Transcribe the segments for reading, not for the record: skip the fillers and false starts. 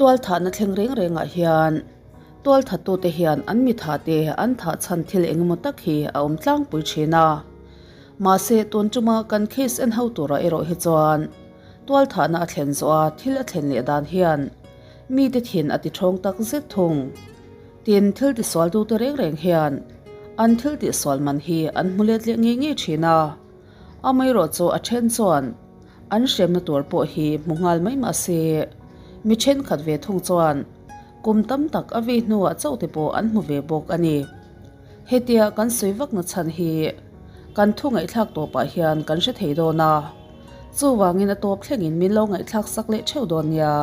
Tualthahna thleng reng rengah hian tualthattute hian an mi thahte an thah chhan thil engemaw tak hi a awm tlangpui thin a. Mahse, tun tuma kan case en ho turah erawh hi chuan tualthahna a thlen zawh a thil a thlen leh dan hian mite thin a ti thawng tak zet thung. Tin, thil tisualtute reng reng hian an thil tihsual man hi an hmu let leh ngei ngei thin a. Amaherawhchu a then chuan an hremna tur pawh hi hmu nghal mai mah se, mi thenkhat ve thung chuan kum tam tak a vei hnuah chauh te pawh an hmu ve bawk a ni. Hetia kan sawi vakna chhan hi kan thu ngaihthlak tawpah hian kan hre thei dawn a, chuvangin a tawp thlengin min lo ngaihthlak sak leh theuh dawn nia.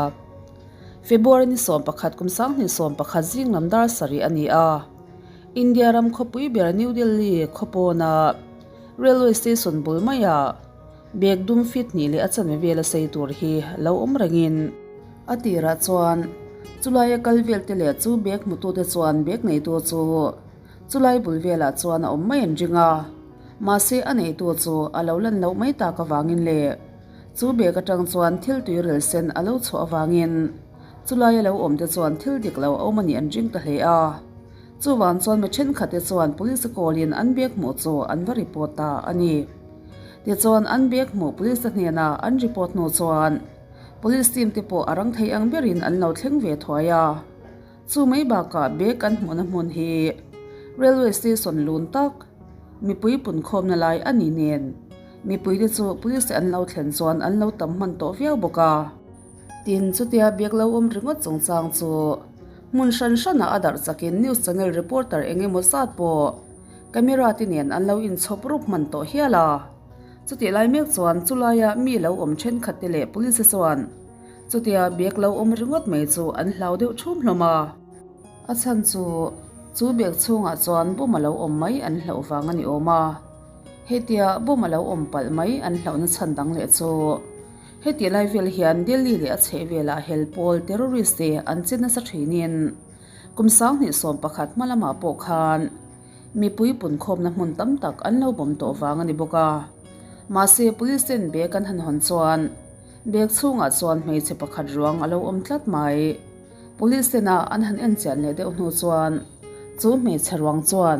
February ni 11 kum 2011 zing lam dar sarih a ni a, India ram khawpui ber New Delhi khawpawna Railway station bul maiah bag dum fit hnih leh a chanve vel a sei tur hi lo awm rengin a tirah chuan chulaia kal vel te leh chu bag hmutute chuan bag neitu chu chulai bul velah chuan a awm mai an ring a, mahse a neitu chu a lo lan loh mai tak avangin leh chu bag atang chuan thil tui rel sen a lo chhuah avangin chulaia lo awm te chuan thil dik lo a awm a nih an ring ta hle a. Chuvang chuan mi thenkhatte chuan police call in an bag hmuh chu an va report ta a ni. Tichuan an bag hmuh police te hnena an report hnu chuan police team te pawh a rang thei ang berin an lo thleng ve thuai a. Chu mai bakah bag an hmuhna hmun hi railway station lun tak mipui punkhawmna lai a ni nen mipuite chu police te an lo thlen chuan an lo tam hman tawh viau bawk a. Tin, chutia bag lo awm ringawt chungchang chu Hmun hran hranah a darh chakin news channel reporter eng emaw zat pawh camera te nen an lo inchhawp rup hman tawh hial a. Chutih lai mek chuan chulaia mi lo awm thenkhat te leh police chuan chutia bag lo awm ringawt mai chu an hlau deuh thum hlawm a. A chhan chu chu bag chhungah chuan bomb a lo awm mai an hlauh vang a ni awm a. Hetia bomb a lo awm palh mai an hlauhna chhan dang leh chu Heti lai vel hian Delhi leh a chhehvelah hel pawl terrorist te an che nasa thinin kum 2011 hma lamah pawh khan mipui punkhawmna hmun tam tak an lo bawm tawh vang a ni bawk a. Mahse police ten bag an han hawn chuan bag chhungah chuan hmeichhe pakhat ruang a lo awm tlat mai. Police tena an han en chian leh deuh hnu chuan chu hmeichhe ruang chuan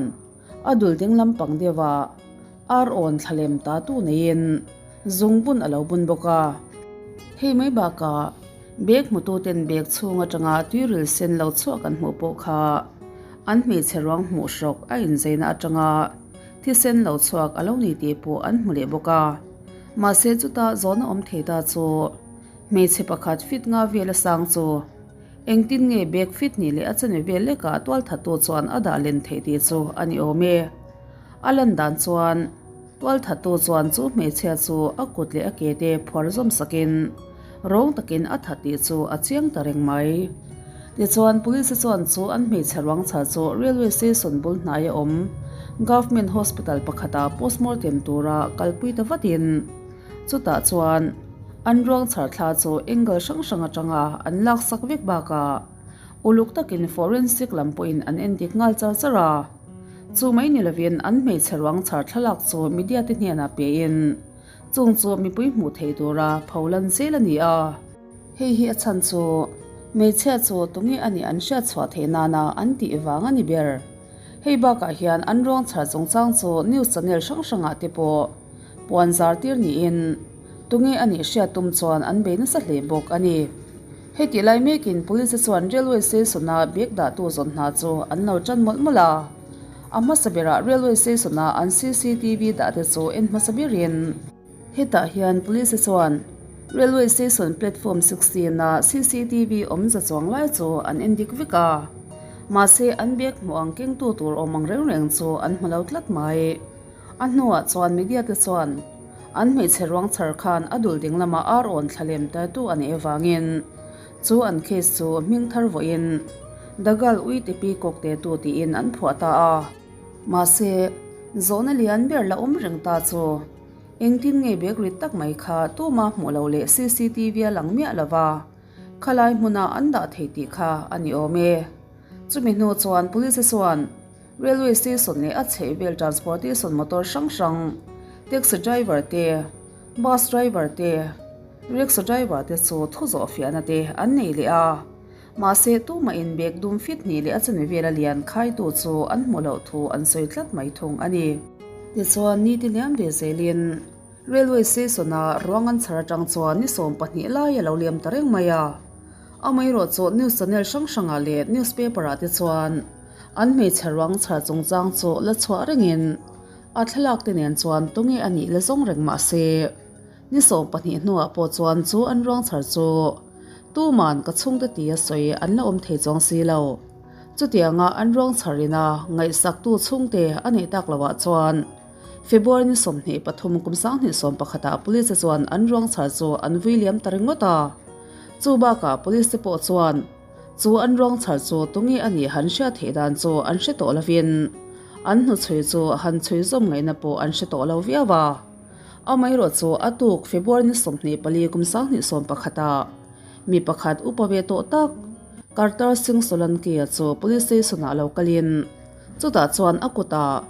A dul ding lampang deuha ar awn thlalem ta tu neiin zung bun a lo bun bawk a. Hei mai bakah bag hmututen bag chhung atanga tuiril sen lo chhuak an hmuh pawh kha an hmeichhe ruang hmuh hrawk a inzeina atanga thisen lo chhuak a lo ni tih pawh an hmu leh bawk a. Mahse chuta zawhna awm thei ta chu hmeichhe pakhat fit nga vel a sang chu Engtin nge bag fit nih leh a chane vel lekah tualthattu chuan a dah len theih tih chu a ni awm e. A lan dan chuan tualthattu chuan chu hmeichhia chu a kut leh a ke te phuar zawm sakin rawng takin a that tih chu a chiang ta reng mai. Tichuan police chuan chu an hmeichhe ruang chhar chu railway station bul hnaia awm government hospital pakhatah postmortem tura kalpui ta vatin Chutah chuan an ruang chhar thla chu angle hrang hrang atanga an lak sak vek bakah uluk takin forensic lam pawhin an en dik nghal char char a. Chu mai ni lovin an hmeichhe ruang chhar thlalak chu media te hnenah pein chung chu mipui hmuh theih tura pho lan zel a ni a. Hei hi a chhan chu hmeichhia chu tunge a nih an hriat chhuah theih nana an tih vang a ni ber. Hei bakah hian an ruang chhar chungchang chu news channel hrang hrangah te pawh Puan zar tir niin tunge a nih hriat tum chuan an bei nasa hle bawk a ni. Heti lai mekin Police chuan Railway Station-a bag dahtu zawn hna chu an lo tan mawlh mawlh a. A hmasa berah Railway Station-a an cctv dah te chu en hmasa berin. Hetah hian Police chuan Railway Station platform 16-a cctv awm za chuang lai chu an en dik vek a. Mahse an bag hmuh ang kengtu tur awm ang reng reng chu an hmu lo tlat mai. A hnuah chuan media te chuan an hmeichhe ruang chhar khan a dul ding lama ar awn thlalem tatu a neih avangin chu an case chu hming thar vawiin Dagal Uite Pi Kawk te tu tiin an phuah ta a. Mahse, zawhna lian ber la awm reng ta chu engtin nge bag rit tak mai kha tuma hmuh loh leh cctv a lang miah lova khalai hmuna an dah thei tih kha a ni awm e. Chumi hnu chuan police chuan Railway station leh a chhehvel transportation motor hrang hrang, taxi driver te, bus driver te, rickshaw driver te chu thu zawh fiahna te an nei leh a. Mahse, tumahin bag dum fit hnih leh a chumi vela lian khaitu chu an hmuh loh thu an sawi tlat mai thung a ni. Tichuan, niti liam ve zelin Railway station-a ruang an chhar atang chuan ni 12 lai a lo liam ta reng mai a. Amaherawh chu news channel hrang hrangah leh newspaper-ah te chuan an hmeichhe ruang chhar chungchang chu la chhuah rengin a thlalak te nen chuan tunge a nih la zawng reng mah se. Ni 12 hnuah pawh chuan chu an ruang chhar chu tuman ka chhungte tia sawi an la awm thei chuang si lo. Chutianga an ruang chhar ina ngaihsaktu chhungte a neih tak loah chuan February ni 23 kum 2011 ah police te chuan an ruang chhar chu an vui liam ta ringawt a. Chu bakah police te pawh chuan chu an ruang chhar chu tunge a nih han hriat theih dan chu an hre tawh lovin an hnuchhui chu han chhui zawm ngaihna pawh an hre tawh lo viau a. Amaherawh chu a tuk February ni 24 kum 2011 ah mi pakhat upa ve tawh tak Kartar Singh Solanki-a chu police station ah lo kalin chutah chuan a kutah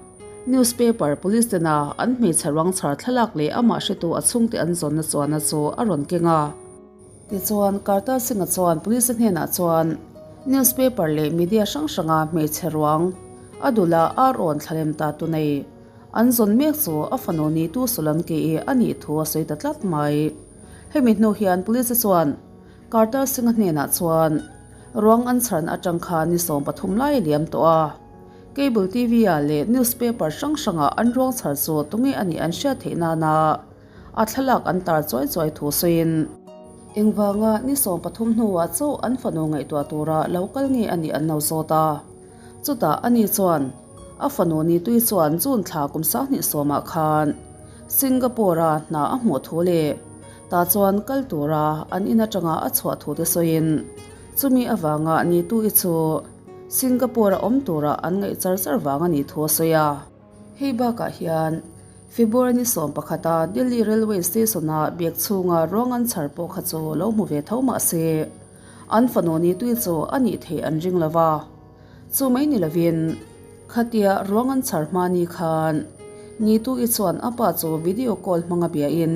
newspaper police tena an hmeichhe ruang chhar thlalak leh amah hretu a chhungte an zawnna chuanna chu a rawn keng a. Tichuan Kartar Singh-a chuan police hnenah chuan newspaper leh media hrang hranga hmeichhe ruang a dula ar awn thlalem ta tu nei An zawn mek chu a fanu Nitu Solanki-i a nih thu a sawi ta tlat mai. Hemi hnu hian Police chuan Kartar Singh-a hnenah chuan ruang an chharna atang khan ni 13 lai a liam tawh a. Cable TV-ah leh newspaper hrang hrangah an ruang chhar chu tunge a nih an hriat theih nana a thlalak an tar chuai chuai thu sawiin, Engvanga ni 13 hnuah chauh an fanu ngaihtuah tura lo kal nge a nih an lo zawt a. Chutah ani chuan a fanu Nitui chuan June thla kum 2010 ah khan Singapore-a hna a hmuh thu leh tah chuan kal tura an in atanga a chhuah thu te sawiin chumi avanga Nitui chu Singapore-a awm tura an ngaih char char vang a nih thu a sawi a. Hei bakah hian February ni 11 a Delhi Railway Station-a bag chhunga ruang an chhar pawh kha chu lo hmu ve tho mah se an fanu Nitui chu a nih theih an ring lo va. Chu mai ni lovin khatia ruang an chhar hma ni khan Nitui chuan a pa chu video call hmanga biain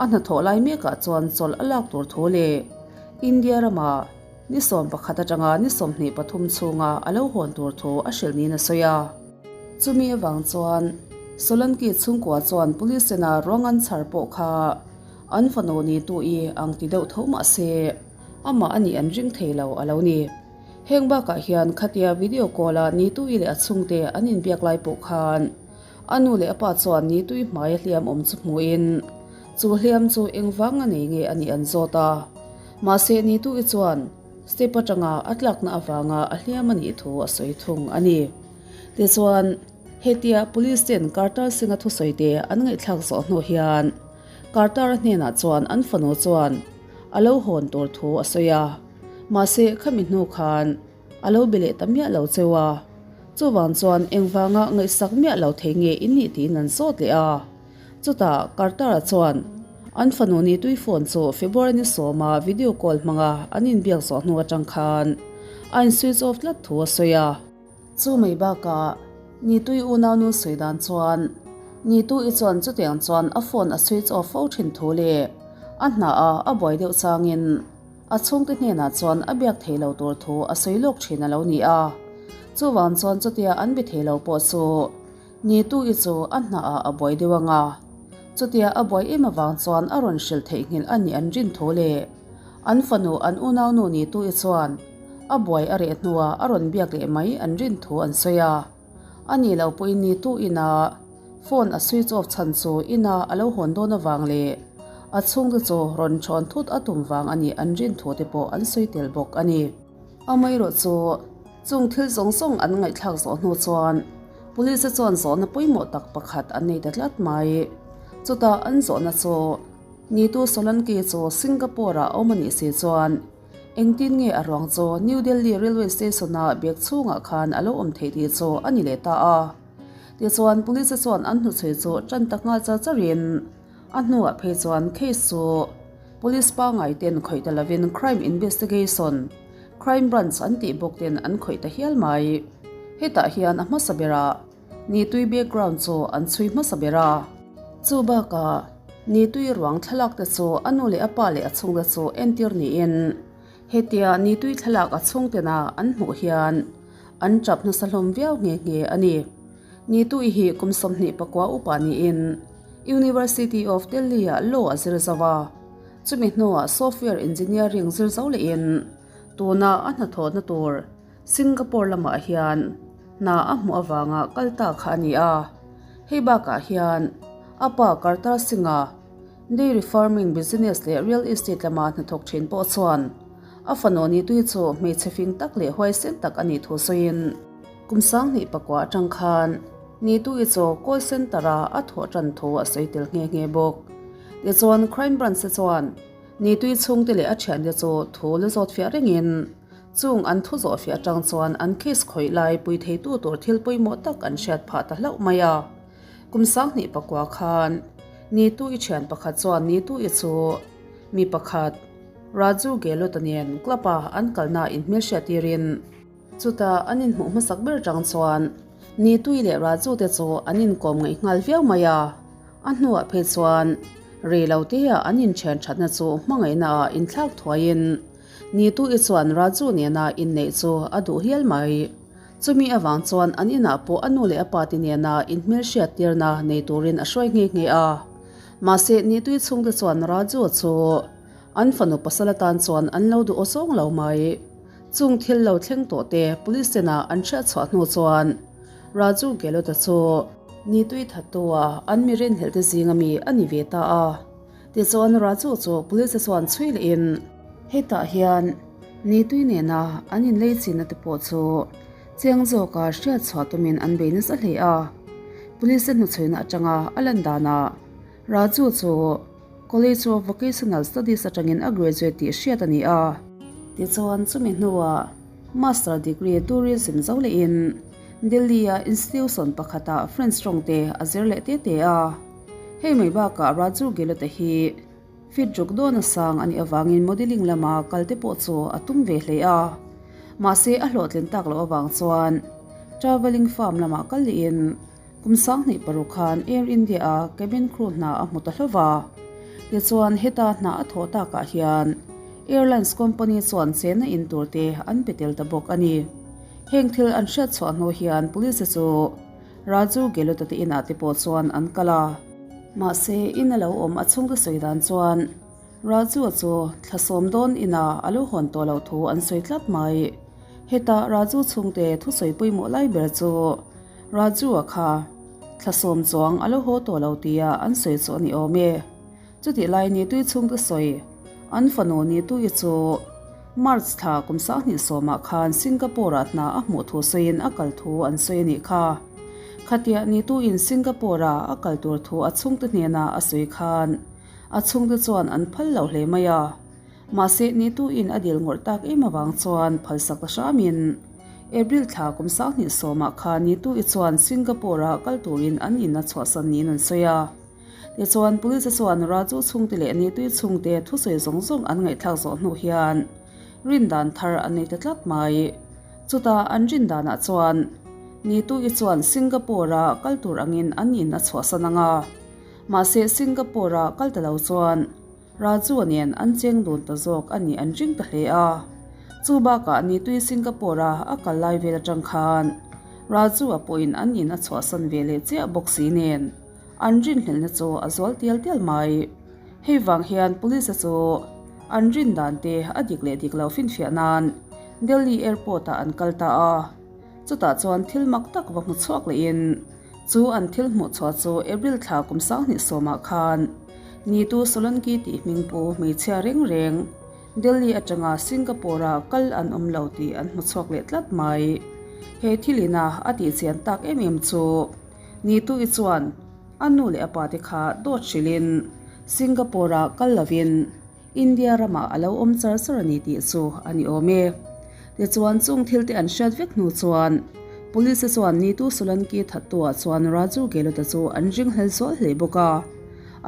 a hnathawh lai mekah chuan chawlh a lak tur thu leh India rama ni 11 atanga ni 23 chhunga a lo hawn tur thu a hrilh niin a sawi a. Chumi avang chuan Solanki chhungkua chuan police ina ruang an chhar pawh kha an fanu Nitui ang ti deuh tho mah se amah a nih an ring thei lo a lo ni. Heng bakah hian khatia video call a Nitui leh a chhungte an inbiak lai pawh khan a nu leh a pa chuan Nitui hmaia hliam awm chu hmuhin chu hliam chu engvang a nei nge a nih an zawt a. Mahse Nitui chuan step atanga a tlakna avanga a hliam a nih thu a sawi thung a ni. Tichuan hetia police ten Kartar Singh-a thusawi te an ngaihthlak zawh hnu hian Kartar-a hnenah chuan an fanu chuan a lo hawn tur thu a sawi a. Mahse khami hnu khan a lo be leh ta miah lo cheu a. Chuvang chuan engvanga ngaihsak miah lo thei nge in nih tiin an zawt leh a. Chutah Kartar-a chuan an fanu Nitui phone chu February ni 10 a video call hmanga an inbiak zawh hnu atang khan a in switch off tlat thu a sawi a. Chu mai bakah Nitui unaunu sawi dan chuan Nitui chuan chutiang chuan a phone a switch off fo thin thu leh a hna a a buai deuh changin a chhungte hnenah chuan a biak thei lo tur thu a sawi lawk thin a lo ni a. Chuvang chuan chutia an be thei lo pawh chu Nitui chu a hna ah a buai deuh ang a. Chutia a buai em avang chuan a rawn hrilh theihnghilh a nih an rin thu leh an fanu an unaunu Nitui chuan a buai a reh hnuah a rawn biak leh mai an rin thu an sawi a. A nih loh pawhin Nitu inah phone a switch off chhan chu inah a lo hawn dawn avang leh a chhungte chu rawn thawn thut a tum vang a nih an rin thu te pawh an sawi tel bawk a ni. Amaherawh chu chung thil zawng zawng an ngaihthlak zawh hnu chuan police te chuan zawhna pawimawh tak pakhat an nei ta tlat mai. Chutah an zawhna chu Nitu Solanki chu Singapore ah a awm a nih si chuan Engtin nge a ruang chu New Delhi Railway Station-a bag chhungah khan a lo awm theih tih chu a ni leh ta a. Tichuan Police chuan an hnuchhui chu tan tak nghal char charin a hnuah phei chuan case chu Police pangngai ten khawih ta lovin Crime Investigation, Crime Branch an tih bawk ten an khawih ta hial mai. Hetah hian a hmasa berah Nitui background chu an chhui hmasa ber a. Chu bakah Nitui ruang thlalak te chu a nu leh a pa leh a chhungte chu entir niin. Hetia Nitui thlalak a chhungtena an hmuh hian an tap nasa hlawm viau nghe nghe a ni. Nitui hi kum 24 upa niin University of Delhi-ah law a zir zo a, chumi hnuah software engineering zir zo lehin tuna a hnathawhna tur Singapore lamah hian hna a hmuh avanga kal ta kha a ni a. Hei bakah hian a pa Kartar Singh-a dairy farming business leh real estate lama hnathawk thin pawh chuan a fanu Nitui chu hmeichhe fing tak leh huaisen tak a nih thu sawiin kum 2009 atang khan Nitui chu call centre-a a thawh tan thu a sawi tel nghe nghe bawk. Tichuan Crime Branch-te chuan Nitui chhungte leh a thiante chu thu la zawt fiah rengin Chung an thu zawh fiah atang chuan an case khawih lai pui theitu tur thil pawimawh tak an hriat phah ta hlauh mai a. Kum 2009 khan Neetu i thian pakhat chuan Neetu i chu mi pakhat Raju Gehlot-a nen club-a an kalna inhmelhriat tirin chutah an inhmuh hmasak ber atang chuan Neetu i leh Raju te chu an inkawm ngaih nghal viau mai a. A hnuah phei chuan rei lo tea an inthian thatna chu hmangaihna ah inthlak thuaiin Nitu i chuan Raju nena inneih chu a duh hial mai. Chumi avang chuan an inah pawh a nu leh a pa te nena inhmelhriat tirna nei turin a hruai nghe nghe a. Mahse, Nitui chhungte chuan Raju chu an fanu pasal atan chuan an lo duh awzawng lo mai. Chung thil lo thleng tawh te police tena an hriat chhuah hnu chuan Raju Gehlot-a chu Nitui thattu-a an mi rinhlelh te zinga mi a ni ve ta a. Tichuan Raju chu police te chuan chhui lehin hetah hian Nitui nena an inlei chinna te pawh chu chiang zawka hriat chhuah tumin an bei nasa hle a. Police te hnuchhuina atanga a lan danah Raju chu College of Vocational Studies atangin a graduate tih hriat a ni a. Tichuan chumi hnuah Master degree Tourism zo lehin Delhi-a institution pakhatah French tawng te a zir leh te te a. Hei mai bakah Raju Gehlot-a hi fit ruk dawn a sang a nih avangin modelling lama kal te pawh chu a tum ve hle a. Mahse a hlawhtlin tak loh avang chuan travelling firm lamah kal lehin kum 2006 khan Air India-a cabin crew hna a hmu ta hlauh va. Tichuan heta hna a thawh takah hian airlines company chuan chenna in tur te an pe tel ta bawk a ni. Heng thil an hriat chhuah hnu hian police te chu Raju Gehlot-a te inah te pawh chuan an kal a. Mahse, in a lo awm a chhungte sawi dan chuan Raju-a chu thla sawm dawn inah a lo hawn tawh loh thu an sawi tlat mai. Hetah Raju chhungte thusawi pawimawh lai ber chu Raju-a kha thla sawm chuang a lo haw tawh lo tia an sawi chu a ni awm e. Chutih lai ni tui chhungte sawi an fanu ni tui chu March thla kum 2010 khan Singapore-ah hna a hmuh thu sawiin a kal thu an sawi a nih kha. Khatia ni tuin Singapore-a a kal tur thu a chhungte hnena a sawi khan a chhungte chuan an phal lo hle mai a. Mahse ni tuin a dil ngawrh tak em avang chuan phalsak ta hramin April thla kum 2010 khan ni tui chuan Singapore-a kal turin an in a chhuahsan niin an sawi a. Tichuan, Police chuan Raju chhungte leh Nitui chhungte thusawi zawng zawng an ngaihthlak zawh hnu hian rindan thar an nei ta tlat mai. Chutah an rindanah chuan Nitui chuan Singapore-a kal tur angin an in a chhuahsan ang a. Mahse, Singapore-a kal ta lo chuan Raju-a nen an cheng dun ta zawk a nih an ring ta hle a. Chu bakah Nitui Singapore-a a kal lai vel atang khan Raju-a pawhin an in a chhuahsan ve leh chiah bawk si nen. An rinhlelhna chu a zual tial tial mai. Hei vang hian police-a chu an rin dan te a dik leh dik lo finfiah nan Delhi airport-ah an kal ta a. Chutah chuan thil mak tak va hmu chhuak lehin chu an thil hmuh chhuah chu April thla kum 2010 khan Neetu Solanki tih hming pu hmeichhia reng reng Delhi atanga Singapore-a kal an awm lo tih an hmu chhuak leh tlat mai. He thilina a tihchian tak em em chu Nitui chuan a nu leh a pa te kha dawt hrilhin Singapore-ah kal lovin India ramah a lo awm char char a ni tih chu a ni awm e. Tichuan chung thil te an hriat vek hnu chuan Police te chuan Nitu Solanki thattuah chuan Raju Gehlot-a chu an ringhlel zual hle bawk a.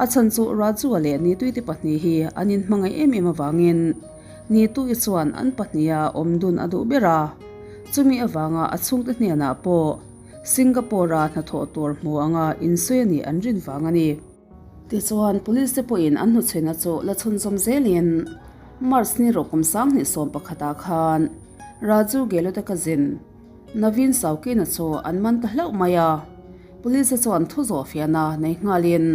A chhan chu Raju-a leh Nitui te pahnih hi an inhmangaih em em avangin Nitui chuan an pahniha awm dun a duh ber a. Chumi avanga a chhungte hnenah pawh Singapore-a hnathawh tur hmu anga insawi a nih an rin vang a ni. Tichuan, police te pawhin an hnuchhuina chu la chhunzawm zelin. March ni rawh kum 2011 ah khan Raju Gehlot-a cousin Naveen Saukina chu an man ta hlauh mai a. Police-a chuan thu zawh fiahna nei nghalin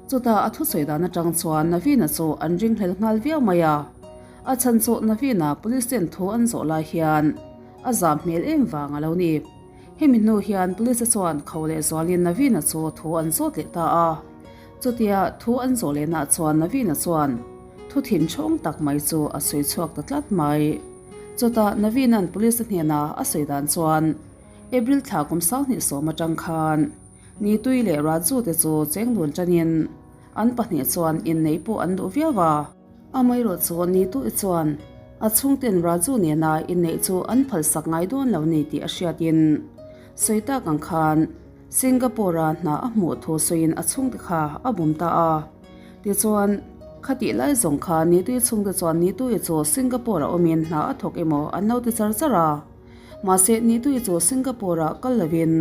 chutah a thusawi dan atang chuan Naveen-a chu an ringhlel nghal viau mai a. A chhan chu Naveen-a police ten thu an zawh lai hian a zam hmel em vang a lo ni. Hemi hnu hian police-a chuan kho leh zualin Naveen-a chu thu an zawt leh ta a. Chutia thu an zawh lehna chuan Naveen-a chuan thu thinchhawng tak mai chu a sawi chhuak ta tlat mai. Chutah Naveen-a'n police-a hnena a sawi dan chuan April thla kum 2010 atang khan Nitui leh Raju te chu cheng dun tanin an pahnih chuan inneih pawh an duh viau a. Amaherawh chu Nitui chuan a chhungten Raju nena inneih chu an phalsak ngai dawn lo ni tih a hriatin sawi tak ang khan Singapore-a hna a hmuh thu sawiin a chhungte kha a bum ta a. Tichuan, khatih lai zawng kha Nitui chhungte chuan Nitui chu Singapore-a awmin hna a thawk emaw an lo ti char char a. Mahse, Nitui chu Singapore-ah kal lovin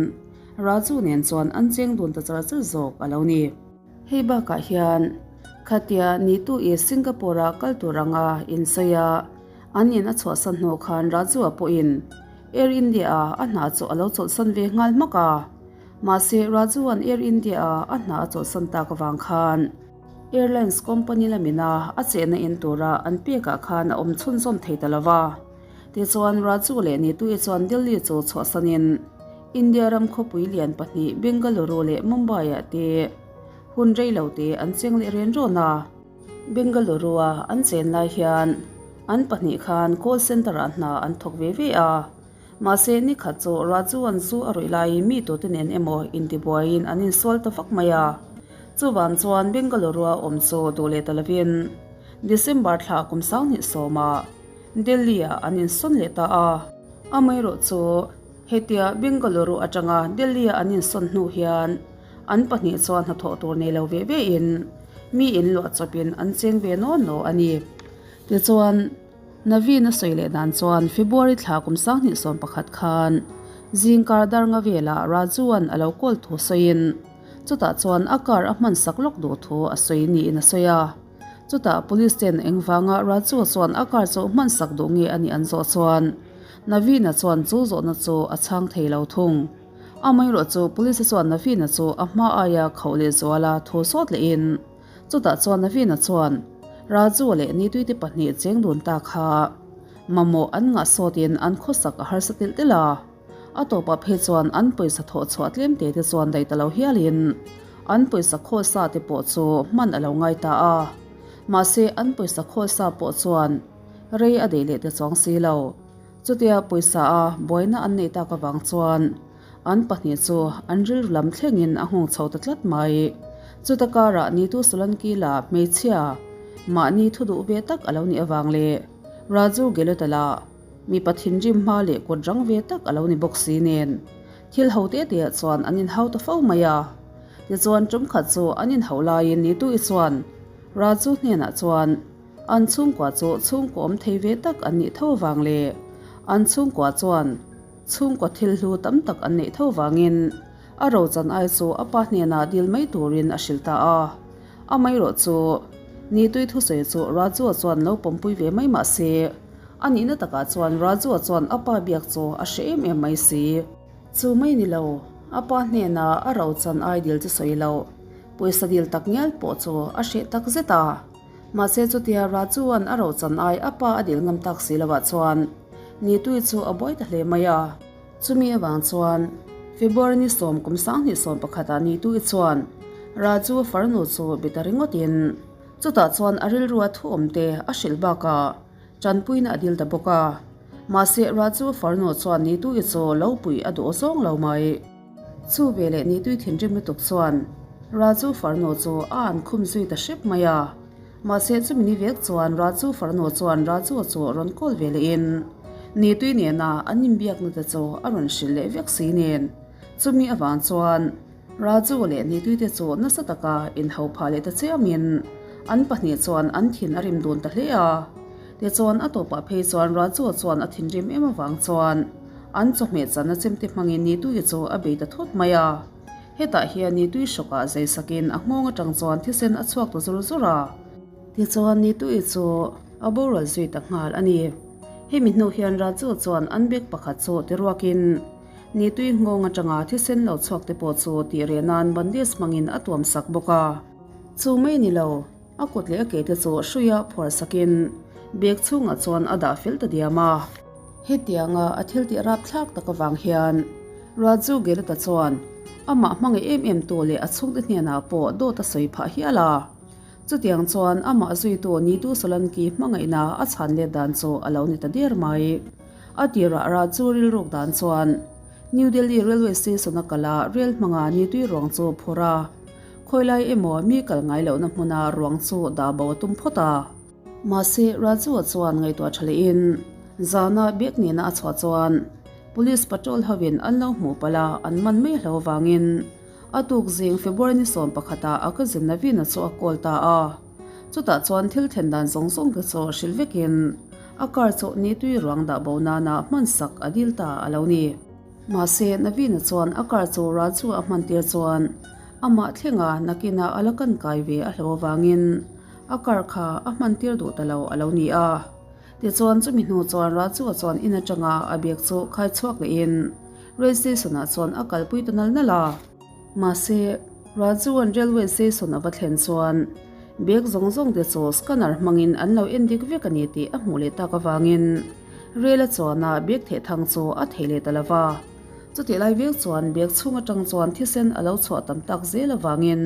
Raju nen chuan an cheng dun ta char char zawk a lo ni. Hei bakah hian khatia Nitui Singapore-ah kal tur anga insawi a, an in a chhuahsan hnu khan Raju-a pawhin Air India-a a hna chu a lo chawlhsan ve nghal hmak a. Mahse, Raju-a'n Air India-a a hna a chawlhsan tak avang khan Airlines company lamina a chehna in tura an pekah khan a awm chhunzawm thei ta lo va. Tichuan, Raju leh Nitui chuan Delhi chu chhuahsanin India ram khawpui lian pahnih Bengaluru leh Mumbai-ah te hun rei lo te an cheng leh ren rawn a. Bengaluru-a an chen lai hian an pahnih khan call centre-ah hna an thawk ve ve a. Mahse, ni khat chu Raju-a'n zu a ruih laiin mi tute nen emaw intibuaiin an insual ta vak mai a. Chuvang chuan Bengaluru-a awm chu duh leh ta lovin December thla kum 2010-ah Delhi-ah an insawn leh ta a. Amaherawh chu hetia Bengaluru atanga Delhi-a an insawn hnu hian an pahnih chuan hnathawh tur nei lo ve vein mi inluah chawpin an cheng ve naw naw a ni. Tichuan, Naveen a sawi leh dan chuan February thla kum 2011 khan zingkar darnga velah Raju-a'n a lo kawl thu sawiin chutah chuan a car a hmansak lawk duh thu a sawi niin a sawi a. Chutah police ten engvanga Raju chuan a car chu hmansak duh nge a nih an zawh chuan Naveen-a chuan chu zawhna chu a chhang thei lo thung. Amaherawh chu police chuan Naveen-a chu a hma aia khauh leh zuala thu sawt lehin chutah chuan Naveen-a chuan Raju leh Nituite pahnih cheng dun ta kha mamawh an ngah sawtin an khawsak a harsa telh telh a. A tawpah phei chuan an pawisa thawh chhuah tlem te te chuan daih ta lo hialin an pawisa khawl sa te pawh chu hman a lo ngai ta a. Mahse an pawisa khawl sa pawh chuan rei a deih leh te chuang si lo. Chutia pawisa a buaina an neih tak avang chuan an pahnih chu an rilru lam thlengin a nghawng chho ta tlat mai. Chuta karah Nitu Solanki la hmeichhia mahni thu duh ve tak a lo nih avang leh Raju Gehlot-a lah Mipa thinrim hma leh kut rang ve tak a lo ni bawk si nen, thil ho te te ah chuan an inhau ta fo mai a. Tichuan tum khat chu an inhauh laiin Nitui chuan Raju hnenah chuan an chhungkua chu chhungkaw awm thei ve tak an nih tho avang leh an chhungkua chuan chhungkaw thil hlu tam tak an neih tho vangin a rochan ai chu a pa hnenah dil mai turin a hrilh ta a. Amaherawh chu Nitui thusawi chu Raju-a chuan lo pawmpui ve mai mah se, A nihna takah chuan Raju-a chuan a pa biak chu a hre em em mai si. Chu mai ni lo, a pa hnena a ro chan ai dil chu sawi loh, pawisa dil tak ngial pawh chu a hreh tak zet a. Mahse chutia Raju-a'n a ro chan ai a pa a dil ngam tak si lovah chuan Nitui chu a buai ta hle mai a. Chumi avang chuan February ni sawm kum 2011 ah Nitui chuan Raju-a farnu chu be ta ringawtin chutah chuan a rilrua thu awm te a hrilh bakah Tanpuina a dil ta bawk a. Mahse, Raju farnu chuan Nitui chu lo puih a duh zawng lo mai. Chu veleh Nitui thinrim lutuk chuan Raju farnu chu a an khum zui ta hrep mai a. Mahse, chumi ni vek chuan Raju farnu chuan Raju chu rawn kawl ve lehin Nitui nena an inbiakna te chu a rawn hrilh leh vek si nen. Chumi avang chuan Raju leh Nituite chu nasa taka inho phah leh ta chiamin an pahnih chuan an thin a rim dun ta hle a. Tichuan a tawpah phei chuan Raju chuan a thinrim em avang chuan an chawhmeh channa chemte hmangin Nitui chu a bei ta thut mai a. Hetah hian Nitui hrawkah zei sakin a nghawng atang chuan thisen a chhuak ta zur zur a. Tichuan Nitui chu. a boral zui ta nghal a ni. Hemi hnu hian Raju chuan an bag pakhat chu ti ruakin Nitui nghawng atanga thisen lo chhuak te pawh chu tih reh nan bandage hmangin a tuam sak bawk a. Chu mai ni lo, a kut leh a ke te chu hruia phuar sakin bag chhungah chuan a dah fel ta diam a. Hetianga a thil tih rapthlak tak avang hian Raju Gelata chuan amah hmangaih em em tu leh a chhungte hnenah pawh dawt a sawi phah hial a. Chutiang chuan amah zuitu Nitu Solanki hmangaihna a chhan let dan chu a lo ni ta der mai. A tirah Raju rilruk dan chuan New Delhi Railway Station a kal a, rel hmanga Nitui ruang chu phur a. Khawilai emaw mi kal ngai lohna hmuna ruang chu dah bo a tum phawt a. Mahse, Raju-a chuan ngaihtuah tha lehin zana bag nena a chhuah chuan Police patrol hovin an lo hmuh palh a, an man mai hlo avangin a tuk zing February ni sawmpakhatah a cousin Naveen-a chu a call ta a. Chutah chuan thil thlen dan zawng zawng te chu hrilh vekin a car chu ni tui ruang dah bo nana hman sak a dil ta a lo ni. Mahse, Naveen-a chuan a car chu Raju a hman tir chuan amah thlenga nakina a la kan kai ve a hlo avangin a car kha a hman tir duh ta lo a lo ni a. Tichuan chumi hnu chuan Raju-a chuan in atanga a bag chu khai chhuak lehin rail station ah chuan a kalpui ta nal nal a. Mahse, Raju-a'n railway station a va thlen chuan bag zawng zawng te chu scanner hmangin an lo en dik vek a ni tih a hmuh leh tak avangin rail a chuana bag theh thang chu a thei leh ta lo va. Chutih lai vek chuan bag chhung atang chuan thisen a lo chhuah tam tak zel avangin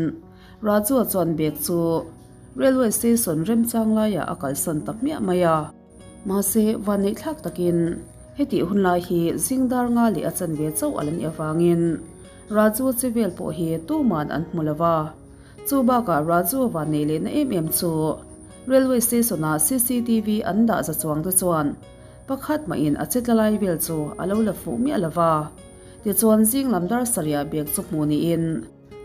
Raju-a chuan bag chu Railway station remchang laiah a kalsan ta hmiah mai a. Mahse, vanneihthlak takin hetih hun lai hi zing dar nga leh a chanve chauh a la nih avangin Raju che vel pawh hi tuman an hmu lo va. Chu bakah Raju vanneih lehna em em chu Railway station-a cctv an dah za chuang te chuan pakhat mahin a che tla lai vel chu a lo la fuh miah lo va. Tichuan zing lam dar sarih bag chu hmuh niin,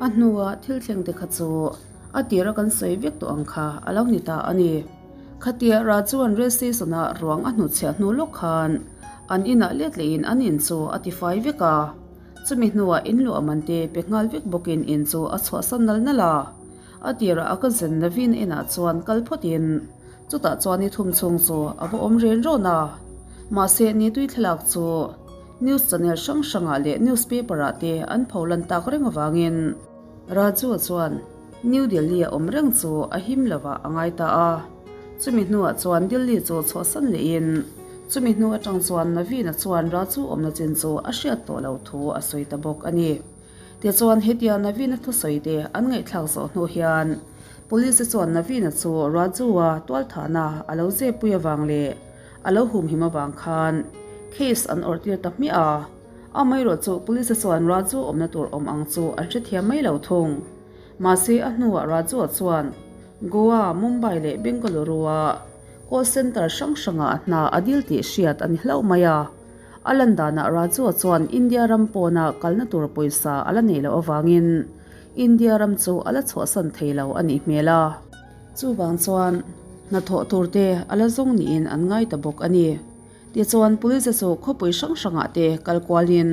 A hnua thil thleng te kha chu a tira kan sawi vek tawh ang kha a lo ni ta a ni. Khatia Rajuan rail station-a ruang a hnutchhiah hnu lawk khan an inah let lehin an in chu a tifai vek a. Chumi hnuah in luah man te pe nghal vek bawkin in chu a chhuahsan nal nal a. A tirah a cousin Naveen inah chuan kal phawtin chutah chuan ni thum chhung chu a va awm ren rawn a. Mahse nitui thlalak chu News channel hrang hrangah leh newspaper ah te an pho lan tak reng avangin Raju chuan New Delhi a awm reng chu a him lovah a ngai ta a. Chumi hnuah chuan Delhi chu chhuahsan lehin chumi hnu atang chuan Naveen-a chuan Raju awmna chin chu a hriat tawh lo thu a sawi ta bawk a ni. Tichuan hetia Naveen-a thusawi te an ngaihthlak zawh hnu hian Police te chuan Naveen-a chu Raju-a tualthahna a lo zepui avang leh A lo humhim avang khan case an awrh tir ta hmiah a, amaherawh chu police chuan Raju awmna tur awm ang chu an hrethiam mai lo thung. Mahse a hnuah Raju-a chuan Goa, Mumbai leh Bengaluru-a call centre hrang hrangah hna a dil tih hriat a ni hlauh mai a. A lan danah Raju-a chuan India ram pawna kalna tur pawisa a la neih loh avangin India ram chu a la chhuahsan thei lo a nih hmel a. Chuvang chuan hnathawh tur te a la zawng niin an ngai ta bawk a ni. Tichuan Police chu khawpui hrang hrangah te kal kualin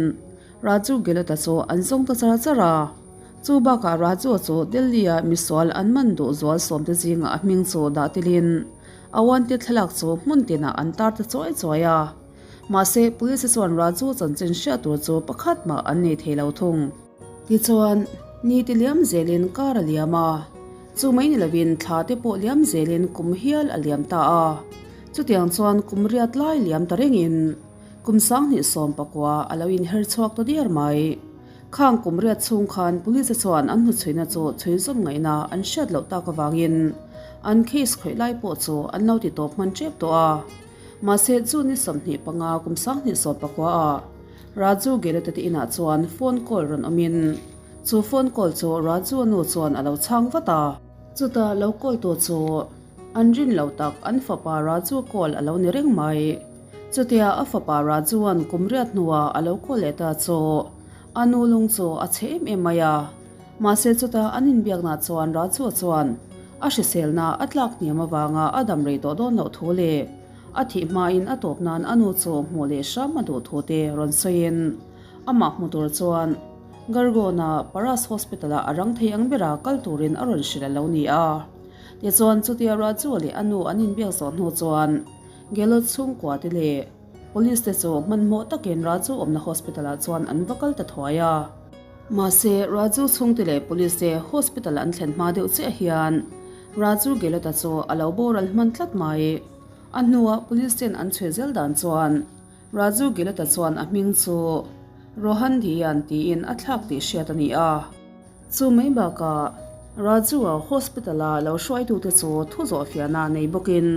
Raju Gehlot-a chu an zawng ta char char a. Chu bakah Raju-a chu Delhi-a misual an man duh zual sawmte zingah a hming chu dah tilin a wanted thlalak chu hmun tinah an tar ta chuai chuai a. Mahse Police chuan Raju chanchin hriat tur chu pakhat mah an nei thei lo thung. Tichuan ni ti liam zelin kar a liam a. Chu mai ni lovin thla te pawh liam zelin kum hial a liam ta a. Chutiang chuan kum riat lai liam ta rengin kum 2019 a lo inher chhuak ta diar mai. Khang kum riat chhung khan police chuan an hnuchhuina chu chhui zawm ngaihna an hriat loh tak avangin an case khawih lai pawh chu an lo ti tawp hman tep tawh a. Mahse chu ni 25 kum 2019 ah Raju Gehlot-a te inah chuan phone call rawn awmin Chu phone call chu Raju-a nu chuan a lo chhang vat a. Chutah lo call tu chu an rin lo tak an fapa Raju call a lo ni reng mai. Chutia a fapa Raju-a'n kum riat hnuah a lo call leh ta chu a nu lung chu a chhe em em mai a. Mahse chutah an inbiakna chuan Raju-a chuan a hriselna a tlak hniam avanga a dam rei tawh dawn loh thu leh a thih hmain a tawp nan a nu chu hmuh leh hram a duh thu te rawn sawiin amah hmu tur chuan Gargona Paras Hospital-ah a rang thei ang bera kal turin a rawn hrilh a lo ni a. Tichuan, chutia Raju leh a nu an inbiak zawh hnu chuan Gehlot chhungkua te leh Police te chu hmanhmawh takin Raju awmna hospital ah chuan an va kal ta thuai a. Mahse, Raju chhungte leh Police te hospital an thlen hma deuh chiah hian Raju Gehlot-a chu a lo boral hman tlat mai. A hnuah Police ten an chhui zel dan chuan Raju Gehlot-a chuan a hming chu Rohan Dhiyan tiin a thlak tih hriat a ni a. Chu mai bakah Raju-a hospital-a lo hruaitute chu thu zawh fiahna nei bawkin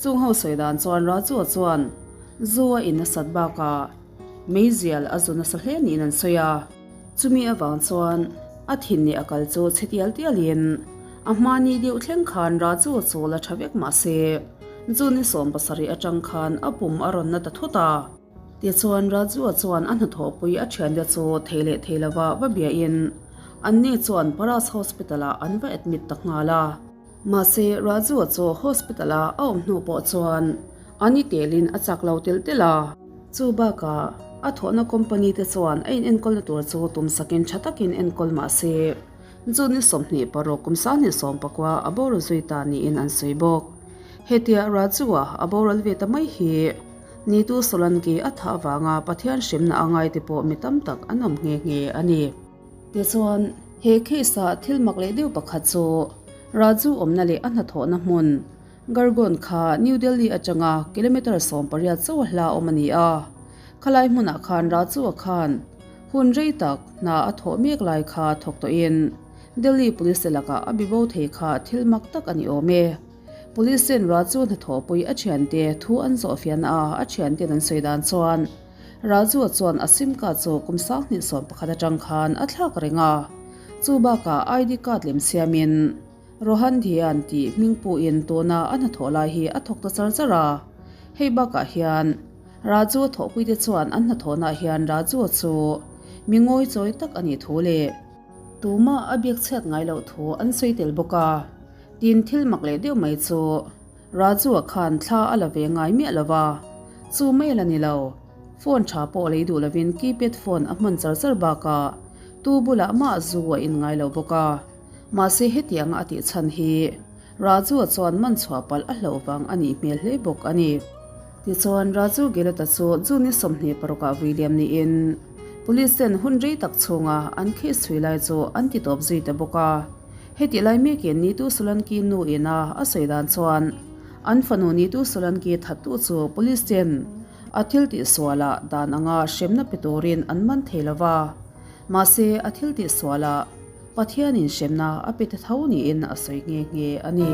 chung ho sawi dan chuan Raju-a chuan zu a in nasat bakah meizial a zu nasa hle niin an sawi a. Chumi avang chuan a thin nih a kal chu chhe tial tialin a hmani deuh thleng khan Raju-a chu la tha vek mah se June 17 atang khan a pum a rawn na ta thut a. Tichuan, Rajua chuan a hnathawhpui a thiante chu thei leh thei lova va biahin anni chuan Paras Hospital-ah an va admit ta nghal a. Mahse, Rajua chu hospital-a a awm hnu pawh chuan a ni telin a chak lo telh telh a. Chu bakah, a thawhna company te chuan a inenkawlna tur chu tumsakin tha takin enkawl mah se, June 26 kum 2019 a boral zui ta niin an sawi bawk. Hetia Rajua a boral ve ta mai hi Nitu Solanki a thah avanga Pathian hremna a ngai te pawh mi tam tak an awm nghe nghe a ni. Tichuan, he case-ah thil mak leh deuh pakhat chu Raju awmna leh a hnathawhna hmun Gargon kha New Delhi atanga kilometre 18 chauh a hla awm a ni a. Khalai hmunah khan Raju-a khan hun rei tak hna a thawh mek lai kha thawk tawhin Delhi Police te lakah a bibo thei kha thil mak tak a ni awm e. Police ten Raju hnathawhpui a thiante thu an zawh fiahna a a thianten an sawi dan chuan Raju-a chuan a sim card chu kum 2011 atang khan a thlak reng a, chu bakah ID card lem siamin Rohan Dhian tih hmingpuin tuna a hnathawh lai hi a thawk ta char char a. Hei bakah hian Raju-a thawhpuite chuan an hnathawhnaah hian Raju-a chu mi ngawichawi tak a nih thu leh tumah a biak chhiat ngai loh thu an sawi tel bawk a. Tin, thil mak leh deuh mai chu Raju-a khan thla a la ve ngai miah lo va, chu mai a la ni lo. Phone tha pawh lei duh lovin keypad phone a hman char char bakah tu bulah mah zu a in ngai lo bawk a. Mahse hetianga a tih chhan hi Raju-a chuan man chhuah palh a hlauh vang a nih hmel hle bawk a ni. Tichuan, Raju Gehlot-a chu June 26 ah vui liam niin Police ten hun rei tak chhunga an case chhui lai chu an ti tawp zui ta bawk a. Hetih lai mekin Nitu Solanki nu ina a sawi dan chuan an fanu Nitu Solanki thattu chu Police ten a thil tih sualah dan anga hremna pe turin an man thei lo va, mahse a thil tih sualah Pathianin hremna a pe ta tho niin a sawi nghe nghe a ni.